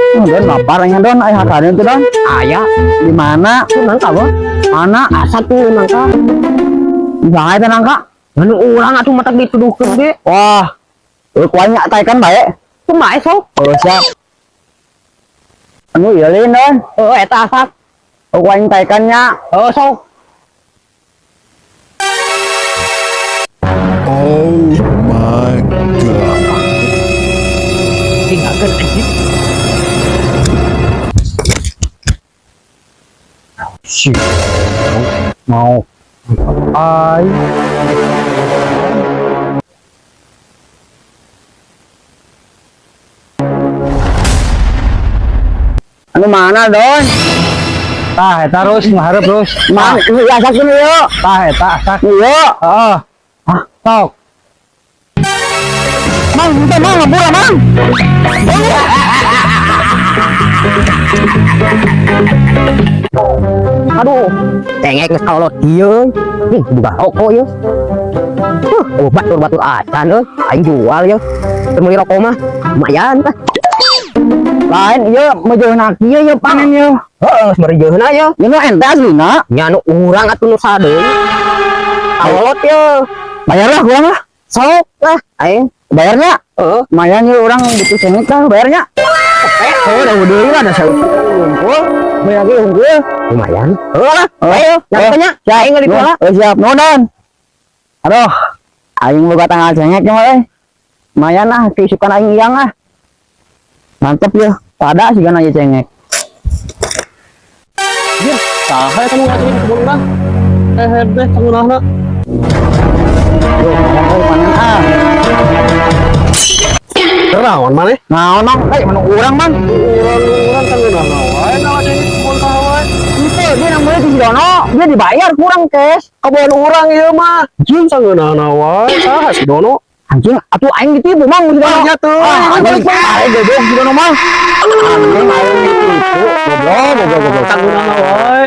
Don lapar nya Don, aya hakareun tuh Don. Aya. Di mana? Tuh nangka boh. Mana? Asa tuh nangka. Jangan eta nangka. Anu urang atuh matak dituduhkeun ge. Wah. Kuahnya taekan bae. Kumaha sok? Oh, siap. Anu ieu lain Don. Heeh, eta asak. Oh, kuahnya taekannya. Heeh, sok. Oh my god. Tinggalkeun anjing. Si. Mau ai. Anu mana Don? Tah eta terus ngahareup terus. Mang, ieu asakeun ieu. Tah eta asak. Ieu. Heeh. Hah? Sok. Mang, ente mang ngapura mang. Aduh, cengek geus kalolot ieu. Nih, buka rokok ieu. Oh, batur-batur acan euy. Aing jual ieu. Teu meuli rokok mah lumayan tah. Lain ieu mejeuna kieu ieu panen ieu. Heeh, geus meureujeuna ieu. Ieu mah ente aslina. Nya nu urang atuh nu sadeui. Kalolot ieu. Bayarlah kurang lah. Sok lah aing. Bayarnya. Heeh. Lumayan ieu urang butuh cengek lah bayarnya. Oh, udah deui lah da unggul. Bayar ge unggul. Lumayan. Heeh lah. Ayo, nyampe nya. Aing ngeuli pola. Oh, siap. Nuhun. Aduh, aing boga tanggal cengek mah euy. Lumayan lah, keisukan aing iyang ah. Mantep ya. Pada sih kan aja cengek. Saha eta nu ngacengin kebun urang? Eh deh cangunahna. Duh, panen panen ah. Kerawan maneh? Naon mang, eh menu urang mang. Urang-urang cangunahna wae ngacengin kebun saha wae. Itu dia nang meuli di si Dono, dia dibayar kurang cash. Kebun urang ieu mah. Jeung cangunahna wae saha si Dono? Anjing, atuh aing ditipu mang si Dono. Nya teu. Ah, anjing, aing goblok si Dono mah. Anjing aing ditipu, goblok, goblok, goblok. Cangunahna wae.